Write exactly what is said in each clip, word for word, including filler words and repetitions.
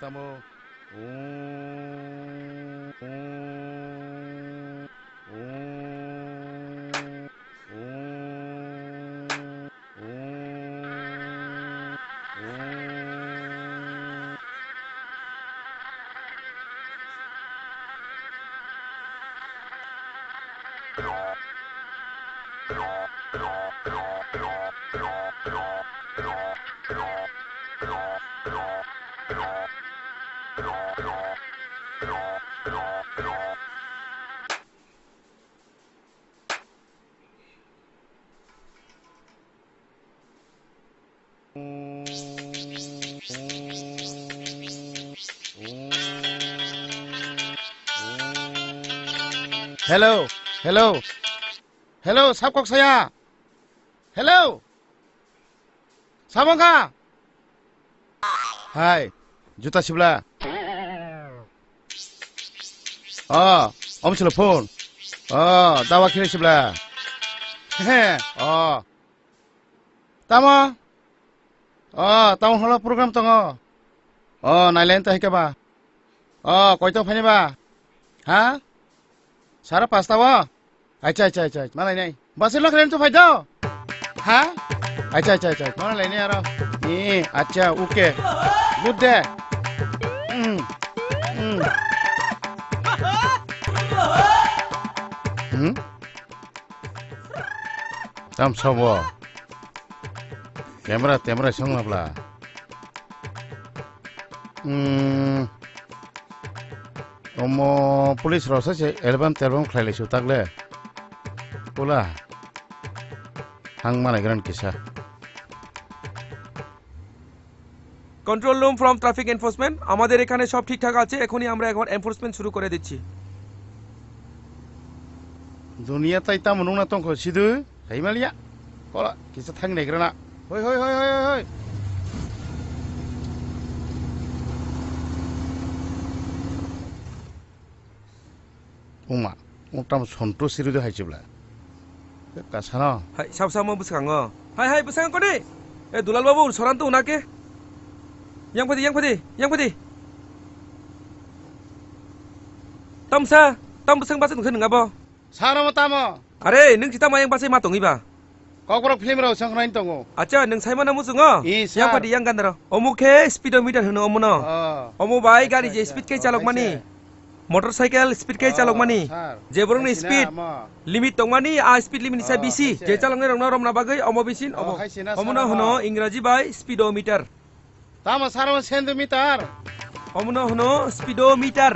Tamo. Hello, hello, hello, sab kok saya. Hello. Samangkha. Hai, juta sibla. Oh, om silo phone. Oh, dawa khiri sibla. He, oh. Tamo? Oh, tamo holo program tongo. Oh, nailen ta hike ba. Oh, koito phani ba? Ha? Sara pasta o? Acha, acha, acha, malai nai. Basi lok ren tu phai do. Ha? Acha, acha, acha, malai nai aro. Ni, acha, okay. Good day. Hmm. Hmm. Hmm? Tam sabo. Camera, camera song mabla. Hmm. Omo police rok se album telbum khlai lai su tak le. Pula. Hang malai gran kisa. Control room from traffic enforcement, আমাদের এখানে সব ঠিকঠাক আছে, এখনই আমরা এখন এনফোর্সমেন্ট শুরু করে দিচ্ছি। Dunia tai tamo nungna tongkho sidu, hai maliya. Kola, kisa thang negrana. Hoi, hoi, hoi, hoi, hoi, hoi. Uma, utam sonto siru de hai chibla. Kasano. Hai, sab samo bwskango. Hai, hai, bwskango koni. E, Dulal babu, soran to unake. Yang phadi, yang phadi, yang phadi. Tamsa, tam bwsang basa nungsa nungabo. Saro mo tamo. Are, nung chita mayang basai ma tongwi ba? Kokborok film rok song khnain tongo. Acha, nung saimano muchungo? Ee, sir. Yang phadi, yang gandaro. Omo khe speedometer hwno omono. Oh. Omo bai gari je speed khe chalok mani. Motorcycle speed khe chalok mani. Oh, sir. Je borokni speed limit tongmani, a speed limit ni sai bisi. Je chaloknai rokno romna bagwi omo bisin obo. Omono hwno Ingraji bai speedometer. Tamo sar, omo sendu meter. Omono hwno speedometer.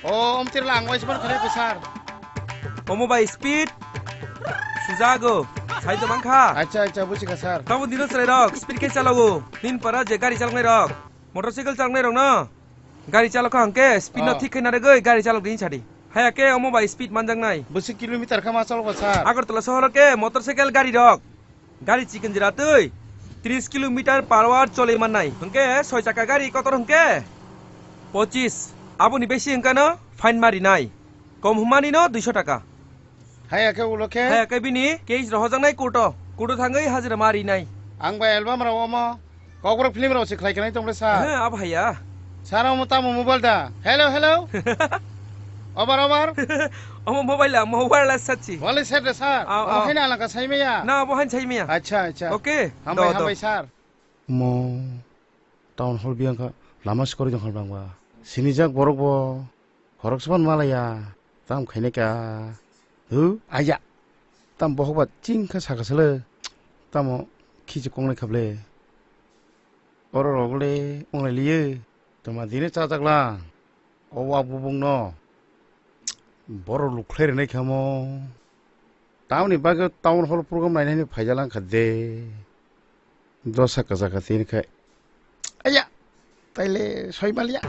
O, omtir lang waisman khare ko sar. Omo bai speed sujago. Sai to mangkha. Acha, acha, buchika sar. Tamo dino chwrai rok speed khe chalogo. Nin para je gari chaloknai rok. Motorcycle chaloknai rok no. Gari chalok kha hwnkhe speed no thik khe narwgwi gari chalok din sadi. Haya khe omo bai speed manjaknai. Busi kilometer kha ma chalogo sar. Agartala sohoro khe motorcycle gari rok. Gari chikon jora twi tris kilometer per hour cholwi mannai. Hwnkhe soi chakka gari kotor hwnkhe pochis. Aboni besi hwnkhe no fine ma rinai. Kom hwnmani no duiso taka. Haya khe ulo khe? Haya khe bini case rohojaknai court o. Court o thangwi hajira ma rinai. Ang bai album rao omo. Kokborok film rao se khlai khlai tong le sir. He, abo haya. Sir, omo tamo mobile da? Hello, hello. Obar, obar. Omo mobile, omo wireless sachi. Wireless set da sir. Au, omo au. Haino alangka sai maya. Na, abo haino sai maya. Acha, acha. Okay. Hambai, do, do. Hambai sir. Mo town hall biyang kha lama sikori dong kha bang ba. Sinijak borok bo. Khoroksa phano malaya, tam khainai ka. Hu, aya. Tam bohok ba ching kha saka sele. Tamo khichi kongnai khable. Oro rok le onglai liye. Toma dine chajak lang. O wa bubung no. Boro lukhlai rinai khamo. Tamoni bagwi town hall program nainani phaijak lang kha de. Dosa kwchak kha tini khai. Aya, taile soi maliya.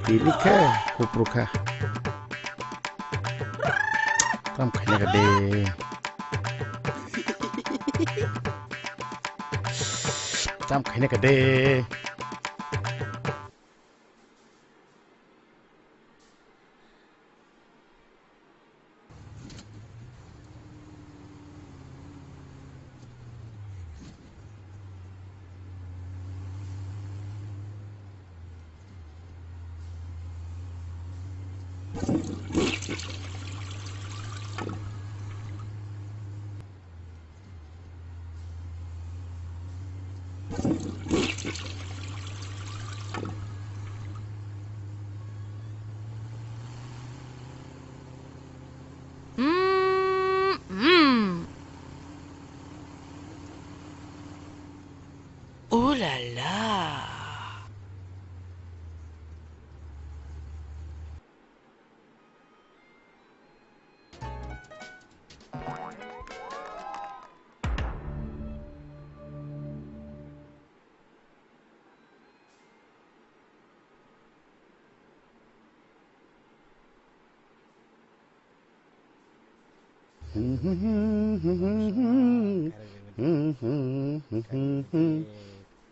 Tini khe kupru kha. Tam khaina kha de. Tam khaina kha de. Mm, mm. Ooh la la.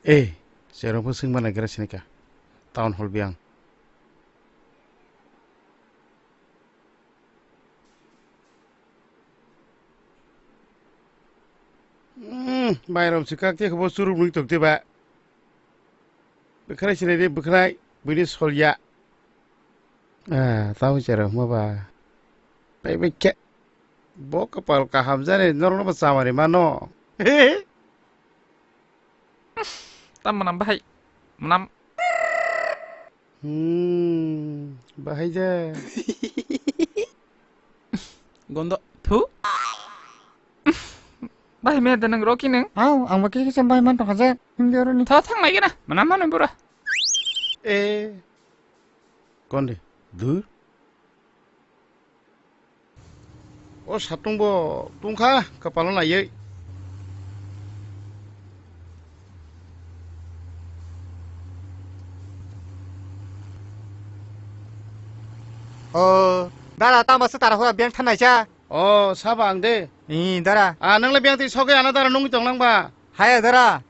Eh, cherokbo swngma naigra sinika. Town hall biyang. Hmm, mairum si kak tei khe bo churuk nung tok tei ba. Bwkhwnai sinai di bwkhwnai, buini solya. Ah, tamo chero hwnba ba. Pai bai khe. Bo kapal kaham jani norokno bo chamari mano. Tam manam bahai. Manam. Hmm, bahai je. Gondo. Thu. Bahai me da nang roki nang. Au, ang bo kisa bahai man tongkha je. Hindi oro ni. Tha thang nai gana. Manam mano bura. Eh. Konde. Dur. O satung bo tungkha kapalo naiwi. O, dara tamo se tara hua beng thanai cha. O, saba ang de. I, dara. A, nang le beng twi sogwi ana dara nungwi tong lang ba. Haya dara.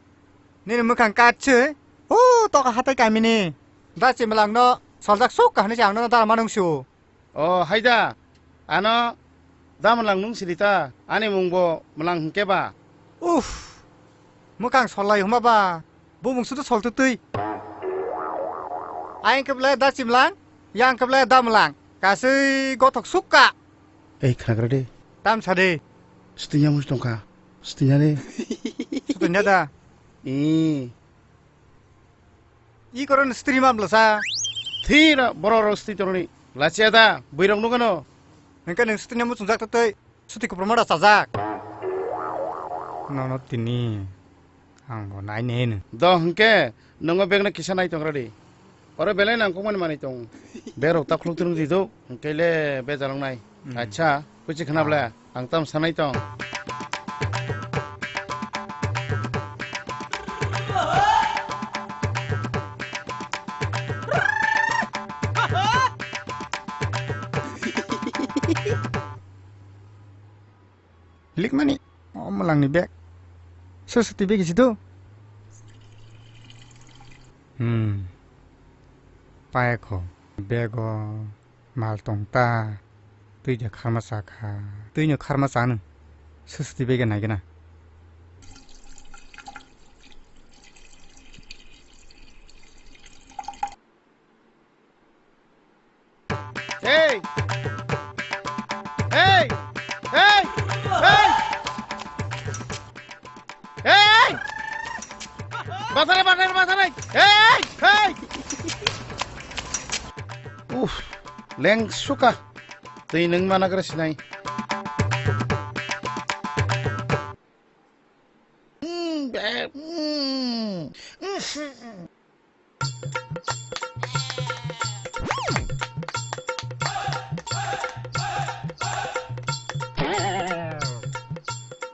Nini mwkhang katswi. O, toka hatai kamini. Da chimlang no soljak suk kahani cha ang no dara manung su. O, haida, ano da mwlang nung siri ta, ani mung bo mwlang hwnkhe ba? Uff, mwkhang sollai hwnba ba, bumung sudu sol twtwi. Ayang khe belai da chimlang, yang khe belai da mwlang, kasui gothok sukka. Ei, khnagra de. Tam sa de. Stinya mus tongkha, stinya de. Stinya da. Ee. I koron stri mam lasa. Thira borok rok stri toroni. Lachia da, buirok nugano. Hingke nung stri nemu chungjak tei suti kupro mara chajak. Nono tini ang bo nai ne hino. Do hingke nungo begna kisa nai tongra di. Oro belai nangkukmani manwi tong. Berok takhulok tung di do, hingke le bejalong nai. Hmm. Acha, kuchi khna bla, ang tam sanai tong. Likmani, o mwlangni bag. Sorswati bag isi do. Hmm. Payakho. Bego. Mal tong ta, twi de kharma cha kha. Twi no kharma cha nw. Swswtwi bege nai gana. Hey! Hey! Hey! Hey! Hey! Basare, basare, basare! Hey! Hey! Uff, leng suka. Twi nung mana kre sinai. Mm, be, mm.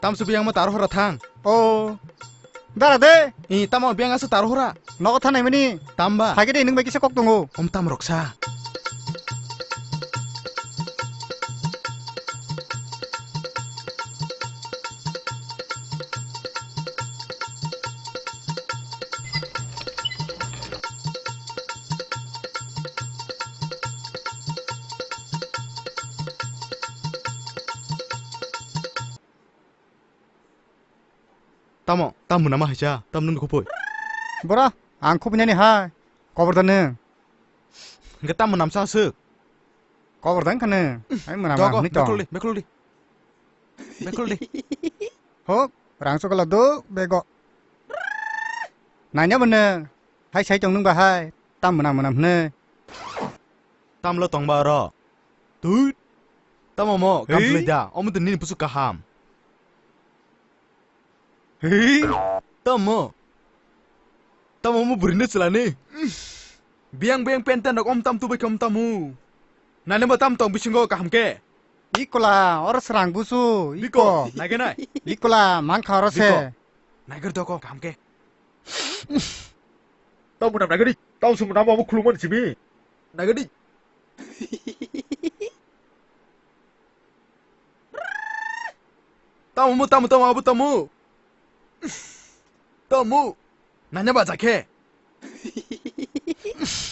Tamsu biyang ma tar hora thang. O. Dara de. I tamo biyang asu tar hora. Nogo thanai mani. Tamba. Phai de nung bai kisa kok tongo. Om tam roksa. Tamo, tam mwnama haisa, tam nung khupui. Bora, ang khupinani hai. Kobor da nung. Hingke tam mwnamsa aswk. Kobor dang khane. Ai mwnam Dogo, mwnam hwnwi tong. Bekluli, bekluli. Bekluli. Hok, rang chukala do bego. Nanya bwne. Hai sai tong nung ba hai. Tam mwnam mwnam hwnwi. Tamlo tongba oro. Tut. Tamo mo, kam Hei. Play da. Omo to nini pusu kaham. Hei. Tamo. Tamo mo burine chulani. Biang biang penten rok om tam tubai kham tamu. Nani bo tam tong bisingo kaham ke. Ikola, oro srang busu. Biko, iko. Nage nai. Ikola, mangkha oro se. Biko. Naigar doko kaham ke. Tamo nam nagari. Tamo sum nam abo khulumani simi. Nagari. Tamo mo, tamo, tamo, abo tamo. Tamo. Nanya baja khe.